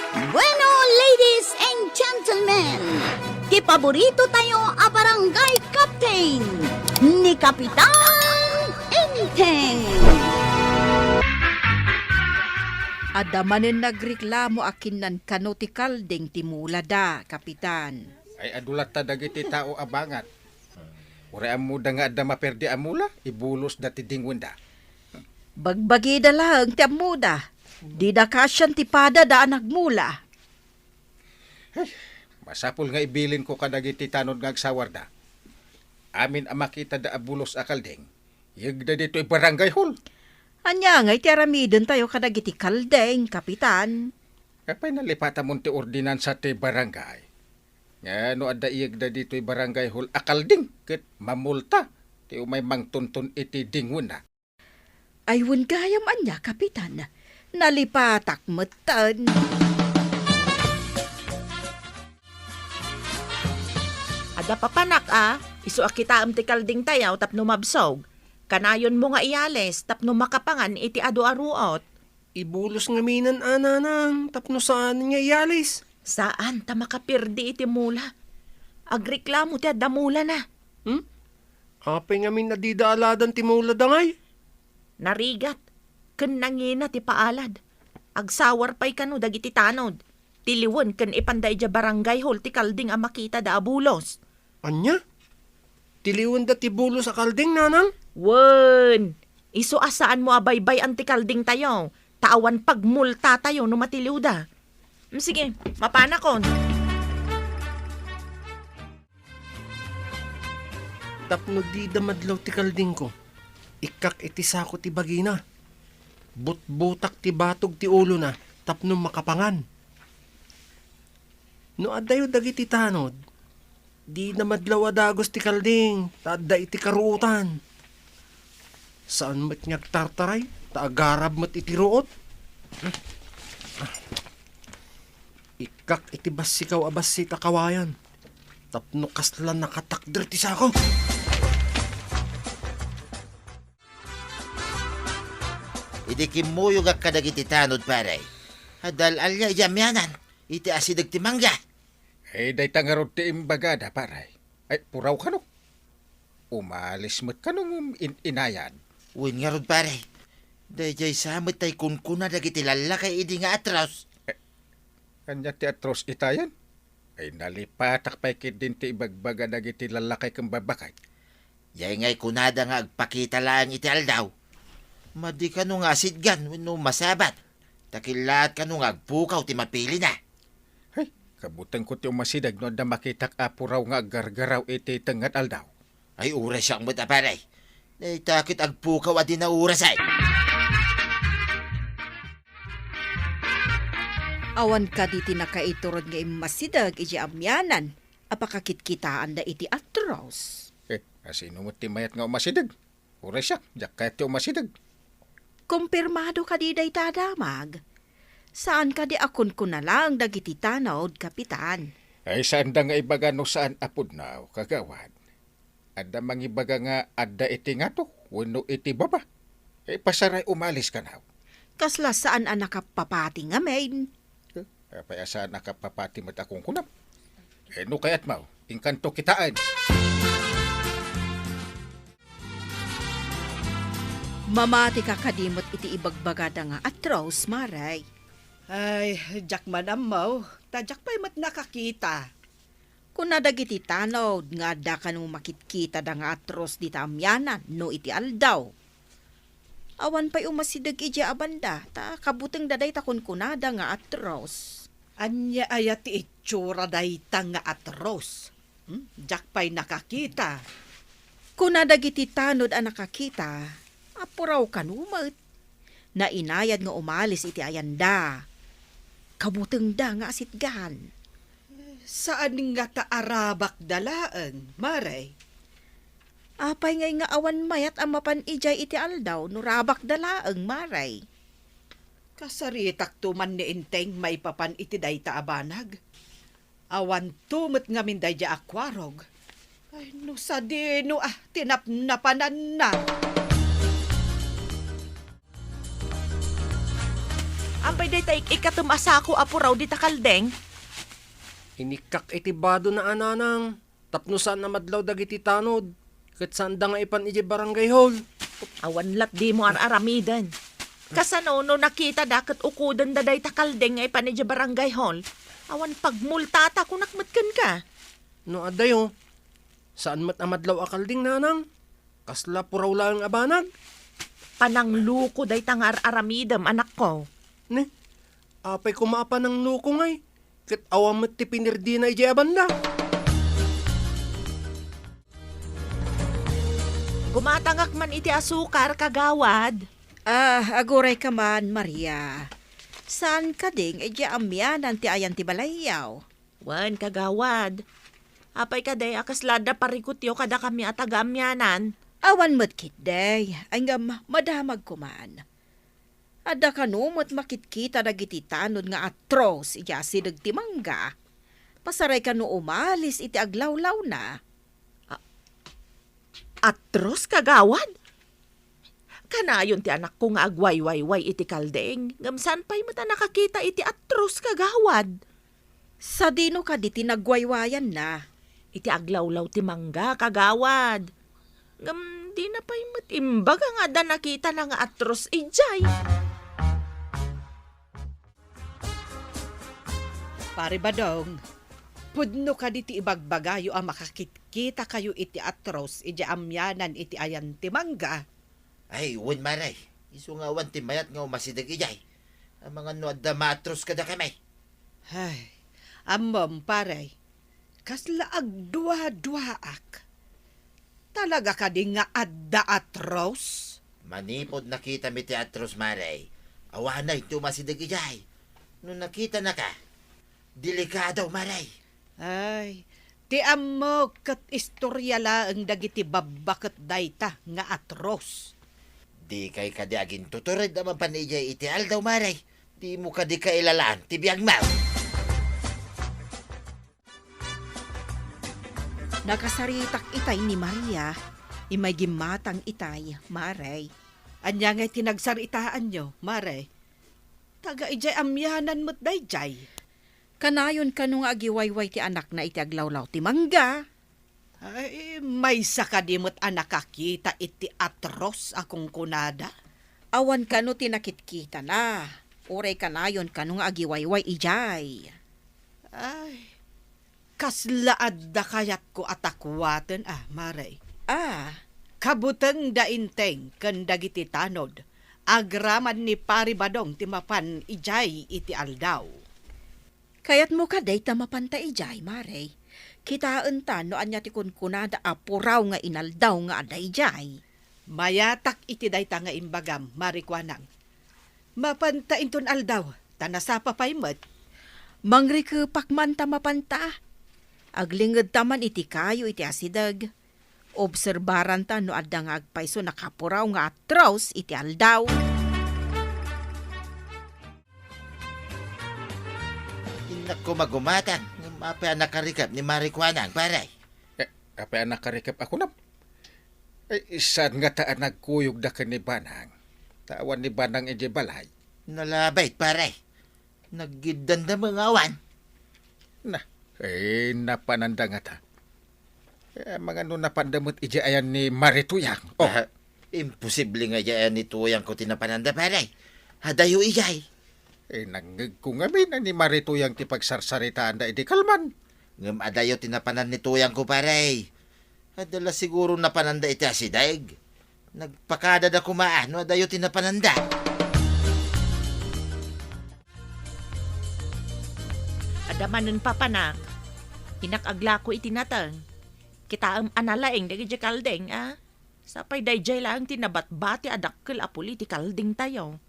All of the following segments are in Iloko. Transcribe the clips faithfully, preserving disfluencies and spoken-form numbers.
Bueno, ladies and gentlemen, ti paborito tayo a barangay captain, ni Kapitan Enteng. Adda manen nagreklamo a kinnankano ti kalding ti mulada, Kapitan. Ay, adu latta dagiti tao a bangat. Uray ammoda nga adda maperdi a mula, ibulosda ti dingwenda. Bagbagida laeng ti ammoda. Dida kasian ti padada a nagmula. Ay, masapul nga ibilinko kadagiti tanod nga agsawarda. Amin a makitada a bulos a kalding, iyegda ditoy barangay hall. Ania ngay ti aramidentayo kadagiti kalding, Kapitan? Apay nalipatamon ti ordinansa ti barangay? Nga no adda iyegda ditoy barangay hall a kalding ket mamulta ti umay mangtunton iti dingwenna. Ay, wen gayam ania, Kapitan. Nalipatak metten. Adda papanak a, isu a kitaem ti kaldingtayo tapno mabsog. Kanayonmo nga iyalis tapno makapangan iti adu a ruot. Ibulos ngaminen a nanang tapno saan nga iyalis. Saan ta makaperdi iti mula. Agreklamo ti adda mulana. Hmm? Apay ngamin a dida aladan ti mulada ngay? Narigat, ken nangina ti paalad. Agsawar pay kano dagiti tanod. Tiliwen ken ipanda idiay barangay hall ti kalding a makitada a bulos. Ania? Tiliwenda ti bulos a kalding, nanang? Wen, isu a saanmo a baybay-an ti kaldingtayo, ta awan pagmultatayo no matiliwda. Mm, sige, mapanakon. Tapno dida madlaw ti kaldingko, ikkak iti sako ti bagina. Butbutak ti batog ti ulona tapno makapangan. No addayo dagiti tanod, dina madlaw a dagus ti kalding ta adda iti karuotan. Saan met nga agtartaray ta agarab met iti ruot. Ikkak iti bassikaw a bassit a kawayan tapno kasla nakatakder ti sako. Idi kimmuyogak kadagiti tanod, pare, adda al-alia idiay amianan iti asideg ti mangga. Ay, dayta ngarud ti imbagada, pare. Ay, puraw kano. Umalis met kano ngem in-inayan. Wen ngarud, pare. Daydiay sa met tay kunkuna dagiti lallakay idi nga atros. Eh, ania ti atros itayan? Ay, nalipatak pay ketdin ti ibagbaga dagiti lallakay ken babbakay. Yay ngay kunada nga agpakita laeng iti aldaw. Madi kano nga asidgan wenno masabat. Ta killaat kano nga agpukaw ti mapilina. Hay, kabutengko ti umasideg no adda makitak a puraw nga aggargaraw iti tengnga aldaw. Ay, uray siak met a pare. Dayta ket agpukaw a di naurasay. Awan kadi ti nakaitured nga immasideg idiay amianan a pakakitkitaanda iti atros? Eh, asino met ti mayat nga umasideg? Uray siak, diak kayat ti umasideg. Kumpirmado kadi dayta a damag? Saan kadi a kunkuna laeng dagiti tanod, Kapitan? Ay, saanda nga ibaga no saan a pudno, kagawad. Adda mangibaga nga adda iti ngato wenno iti baba. Eh, pasaray umalis kanaw. Kasla saan a nakapapati ngamin. Eh, apay a saan a kapapati met a kunkunam? Eh, no kayatmo, inkanto kitaen. Mamatika kadi met iti ibagbagada nga atros, Mare? Ay, diak man ammo, ta diak pay met nakakita. Kuna dagiti tanod nga adda kano makitkitada nga atros dita amianan no iti aldaw. Awan pay umasideg idiay a banda, ta kabutengda dayta kunkunada nga atros. Ania aya ti itsura dayta nga atros? Hmm? Diak pay nakakita. Kuna dagiti tanod a nakakita, apuraw kano met. Nainayad nga umalis iti ayanda. Kabutengda nga asitgan. Saan ngata a rabakda laeng, Mare? Apay ngay nga awan mayat a mapan idiay iti aldaw no rabakda laeng, Mare? Kasaritakto man ni Enteng maipapan iti dayta a banag. Awanto met ngamin daydiay a kuarog. Ay, no sadino a ti napnapananna. Apay dayta ik-ikkatem a sako a puraw dita kalding? Inikkak iti badona a nanang, tapno saan a madlaw dagiti tanod, ket saanda nga ipan idiay barangay hall. Awan lat dimo ar-aramiden. Kasano no nakitada ket ukodenda dayta kalding nga ipan idiay barangay hall? Awan pagmultata, kunak met kenka. No adayo, saan met a madlaw a kalding, nanang? Kasla puraw laeng a banag? Panangloko dayta nga ar-aramidem, anakko. Ne, apay koma a panangloko ngay? Ket awan met ti pinirdina idiay a banda. Gumatangak man iti asukar, kagawad. Ah, agurayka man, Maria. Saan kadi nga idiay amianan ti ayan ti balayyo? Wen, kagawad. Apay kadi a kasla adda parikutyo kadakami a taga-amianan? Awan met ketdi, ngem madamagko man. Adda kano met makitkita dagiti tanod nga atros idiay asideg ti mangga. Pasaray kano umalis iti aglawlawna. A-, atros, kagawad? Kanayon ti anakko nga agwaywayway iti kalding, ngem saan pay met a nakakita iti atros, kagawad. Sadino kadi ti nagwaywayanna? Iti aglawlaw ti mangga, kagawad. Ngem dina pay met imbaga nga adda nakitana nga atros idiay. Pare Badong, pudno kadi ti ibagbagayo a makakitkitakayo iti atros idiay amianan iti ayan ti mangga? Ay, wen, Mare. Isu nga awan ti mayat nga umasideg idiay. Amangan no adda maatros kadakami. Ay, ammom, pare. Kasla agdua-duaak. Talaga kadi nga adda atros? Manipud nakitam iti atros, Mare, awanay ti umasideg idiay. No nakitanaka, delikado, Mare. Ay, ti ammok ket istoria laeng dagiti babba ket dayta nga atros. Dikay kadi agintutured a mapan idiay iti aldaw, Mare? Dimo kadi kailalaan ti biagmo? Nakasaritak itay ni Maria, imay gimmatang itay, Mare. Ania ngay ti nagsaritaanyo, Mare? Taga idiay amianan met daydiay. Kanayon kano nga agiwayway ti anakna iti aglawlaw ti mangga? Ay, maysa kadi met a nakakita iti atros a kunkunada? Awan kano ti nakitkitana, uray kanayon kano nga agiwayway idiay. Ay, kasla adda kayatko a takuaten a, Mare. A? Kabutengda inteng ken dagiti tanod agraman ni Pari Badong ti mapan idiay iti aldaw. Kayatmo kadi ta mapanta idiay, Mare? Kitaenta no ania ti kunkunada a puraw nga inaldaw nga adda idiay. Mayatak iti dayta nga imbagam, Mare Kuanang. Mapanta inton aldaw, ta nasapa pay met. Mangrikepak man ta mapanta. Aglingedta man iti kayo iti asideg. Obserbaranta no adda nga agpayso nakapuraw nga atros iti aldaw. Innak koma gumatang, ngem apay a nakarikep ni Mare Kuanang, pare? Eh, apay a nakarikep a kunam? Eh, saan ngata a nagkuyogda ken ni Banang? Ta awan ni Banang idiay balay. Nalabit, pare. Naggiddanda met nga awan. Na, eh, napananda ngata. Eh, amangan no napanda met idiay ayan ni Mare Tuyang. Oh. Ah, imposible nga idiay ayan ni Tuyangko ti napananda, pare. Adayo idiay. Eh, nangngegko ngamin a ni Mare Tuyang ti pagsarsaritaanda idi kalman. Ngem adayo ti napanan ni Tuyangko, pare. Adda la siguro napananda iti asideg. Nagpakadada koma no adayo ti napananda. Adda manen papanak. Innak aglako iti nateng. Kitaem a nalaing dagiti kalding, a? Sapay daydiay laeng ti nabatbati a dakkel a puli ti kaldingtayo.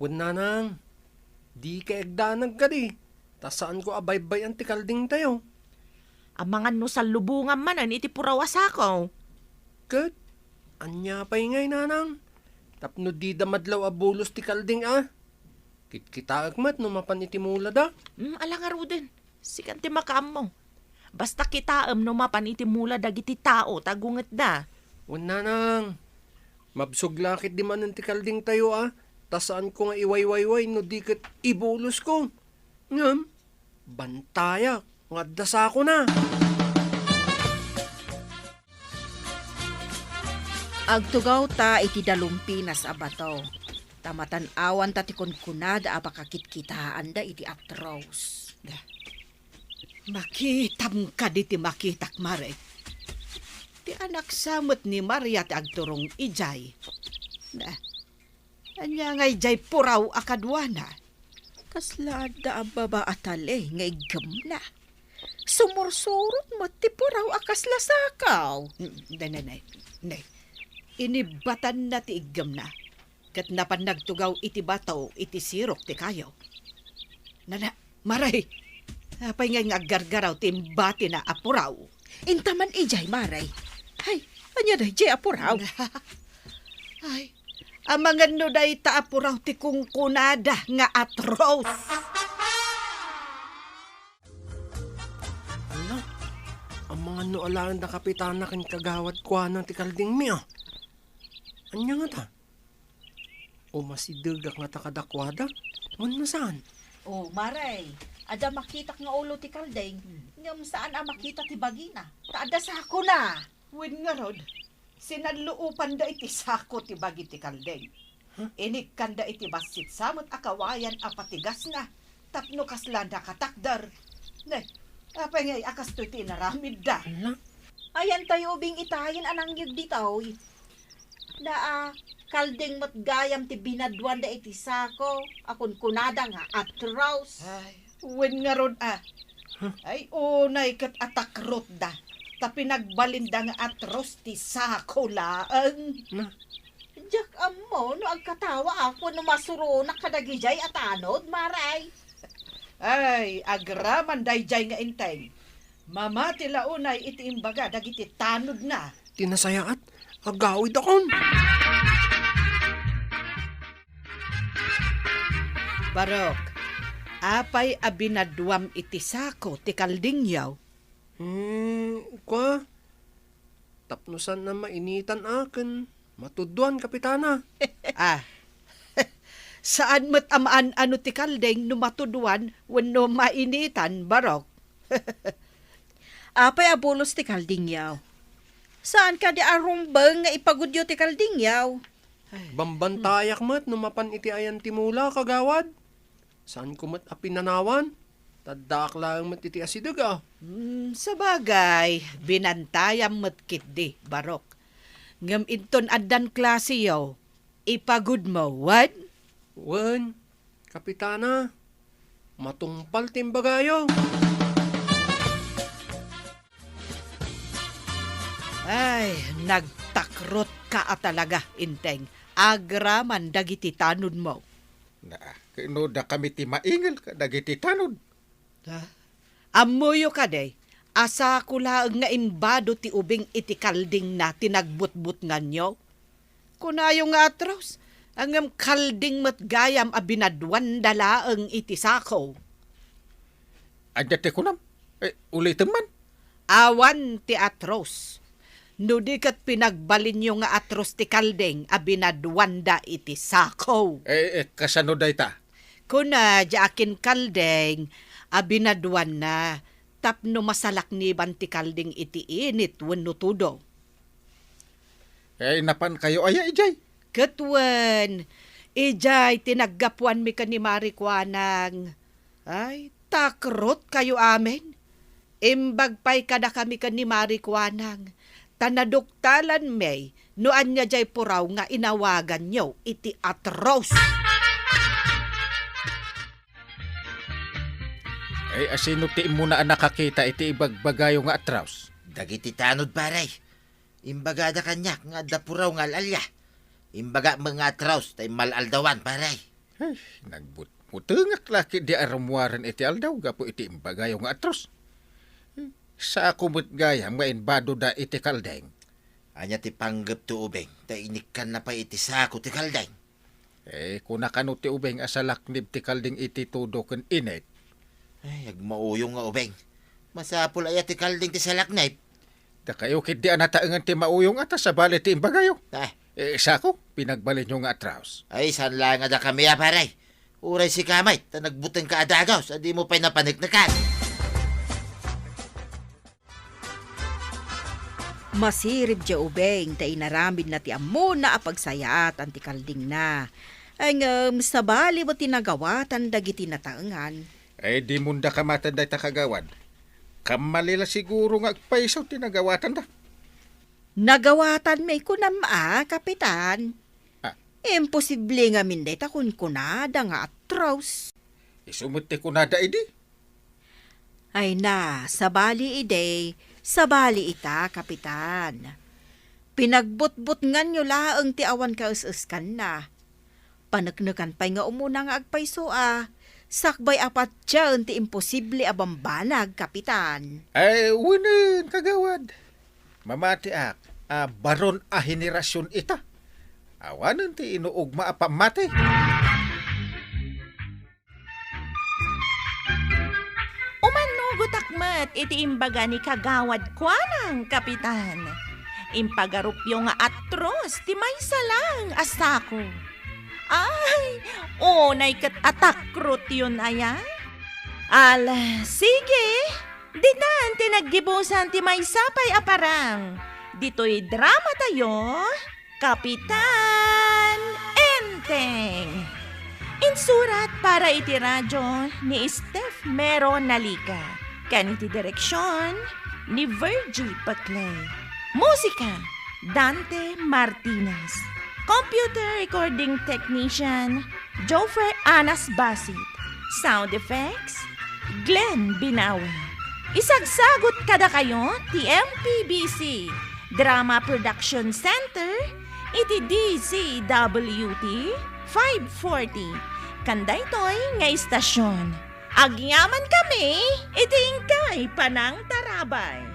Wen, nanang, dika agdanag kadi, ta saanko a baybay-an ti kaldingtayo. Amangan no sallubongam manen iti puraw a sako. Ket, ania pay ngay, nanang? Tapno dida madlaw a bulos ti kalding a? Kitkitaek met no mapan iti mulada. Hmm, ala ngaruden. Sikan ti makaammo. Basta kitaem no mapan iti mula dagiti tao ta agungetda. Wen, nanang, mabsog la ketdi manen ti kaldingtayo a, ta saanko nga iwaywayway no di ket ibolosko. Ngem, bantayak nga adda sakona. Agtugawta iti dalumpinas a bato, ta matan-awanta ti kunkunada a pakakitkitaanda iti atros. Makitam kadi ti makitak, Mare? Ti anaksa met ni Maria ti agturong idiay. Ania nga idiay puraw a kaduana? Kasla adda a baba a tali nga iggemna. Sumursurot met ti puraw a kasla sakaw. Mm, ne, ne, ne, ne. Inibatanna ti iggemna, ket napan nagtugaw iti bato iti sirok ti kayo. Nana, Mare, apay ngay nga aggargaraw ti imbatina a puraw? Intaman idiay, Mare. Ay, ania daydiay a puraw? Ay, amangan no dayta a puraw ti kunkunada nga atros. Ala, amangan no alaen da kapitana ken kagawad kuana ti kaldingmi, a. Ania ngata? Umasidegak ngata kadakuada? Wenno saan? O, Mare, adda makitak nga ulo ti kalding, ngem saan a makita ti bagina, ta adda sakona. Wen ngarud, sinalluopanda iti sako ti bagi ti kalding. Huh? Inikkanda iti bassit sa met a kawayan a patigasna tapno kasla nakatakder. Ne, apay ngay a kastoy ti inaramidda? Ala. Ayantayo ubing itayen a nangyeg ditoy. Naa, kalding met gayam ti binaduanda iti sako a kunkunada nga atros. Ay, wen ngarud a. Huh? Ay, unay ket atakrotda, ta pinagbalinda nga atros ti sako laeng. Na? Diak ammo no agkatawaak wenno masuronak kadagidiay a tanod, Mare. Ay, agraman daydiay nga inteng. Mamati la unay iti imbaga dagiti tanodna. Ti nasayaat, agawidakon. Barok, apay a binaduam iti sako ti kaldingyo? Hmm, kua, tapno saan a mainitan a ken matuduan, Kapitana. Ah, saan met a maan-ano ti kalding no matuduan wenno mainitan, Barok. Apay a bulos ti kaldingyo? Saan kadi a rumbeng nga ipagudyo ti kaldingyo? Ay. Bambantayak met no mapan iti ayan ti mula, kagawad. Saanko met a pinanawan, ta addaak laeng met iti asideg a. Hmm, sabagay, binantayam met ketdi, Barok. Ngem inton addan klaseyo, ipagudmo, wen? Wen, Kapitana, matungpal ti imbagayo. Ay, nagtakrotka a talaga, Inteng. Agraman dagiti tanodmo. Na, ket no dakami ti maingel kadagiti tanod. Ha? Ammoyo kadi a sako laeng nga imbado ti ubing iti kaldingna ti nagbutbutnganyo? Kunayo nga atros, ngem kalding met gayam a binaduanda laeng iti sako. Ania ti kunam? Eh, ulitem man. Awan ti atros. No di ket pinagbalinyo nga atros ti kalding a binaduanda iti sako. Eh, eh, kasano dayta? Kuna diay akin kalding a binaduanna tapno masalakniban ti kalding iti init wenno tudo. Eh, napankayo aya idiay? Ket wen, idiay ti naggapuanmi ken ni Mari Kuanang. Ay, takrotkayo amin. Imbag pay kadakami ken ni Mari Kuanang, ta naduktalanmi no ania diay puraw nga inawaganyo iti atros. Ay, asino ti immuna a nakakita iti ibagbagayo nga atros? Dagiti tanod, pare. Imbagada kaniak nga adda puraw nga al-alia. Imbaga met nga atros ta immal-aldawan, pare. Ay, nagbutbutengak la ketdi a rummuaren iti aldaw gapu iti imbagayo nga atros. Sako met gayam nga imbadoda iti kaldeng. Ania ti panggepto, ubing, ta inikkanna pay iti sako ti kaldeng? Eh, kuna kano ti ubing a salaknib ti kalding iti tudo ken init? Ay, agmauyong nga ubing. Masapul aya ti kalding ti salaknib? Dakayo ketdi a nataengen ti mauyong a ta sabali ti imbagayo. Ah, Eh, sako, pinagbalinyo nga atraus. Ay, saan laeng a dakami, a, pare? Uray sika met, ta nagbutengka a dagus, a dimo pay napaneknekan. Masirib diay ubing ta inaramidna ti ammona a pagsayaatan ti kaldingna. Ngem sabali met ti nagawatan dagiti nataengan. Ay, dimon da kamaten dayta, kagawad. Kammali la siguro nga agpayso ti nagawatanda. Nagawatanmi, kunam a, Kapitan. Ah. Imposible ngamin dayta kunkunada nga atraus. Isu met ti kunada idi. Ay na, sabali idi, sabali ita, Kapitan. Pinagbutbutnganyo laeng ti awan kaes-eskanna. Paneknekan pay nga umuna nga agpayso a, sakbay a patien ti imposible a bambanag, Kapitan. Ay, wenen, kagawad. Mamatiak a baron a henerasion ita. Awanen ti inuugma a pammati. Umanugotak met iti imbaga ni Kagawad kuanang, Kapitan. Impagarupyo nga atraus ti maysa laeng a sako. Ay, unay ket atakrotyon aya? Ala, sige, ditan ti naggibusan ti maysa pay a parang. Ditoy dramatayo, Kapitan Enteng. Insurat para iti radyo ni Steph Mero Nalica, ken iti direksyon ni Virgie Paclay. Musika, Dante Martinez. Computer recording technician, Jofer Anas Basit. Sound effects, Glenn Binawe. Isagsagut kadakayo ti M P B C Drama Production Center iti D Z W T five forty. Ken daytoy nga istasyon, agyamankami iti inkay panangtarabay.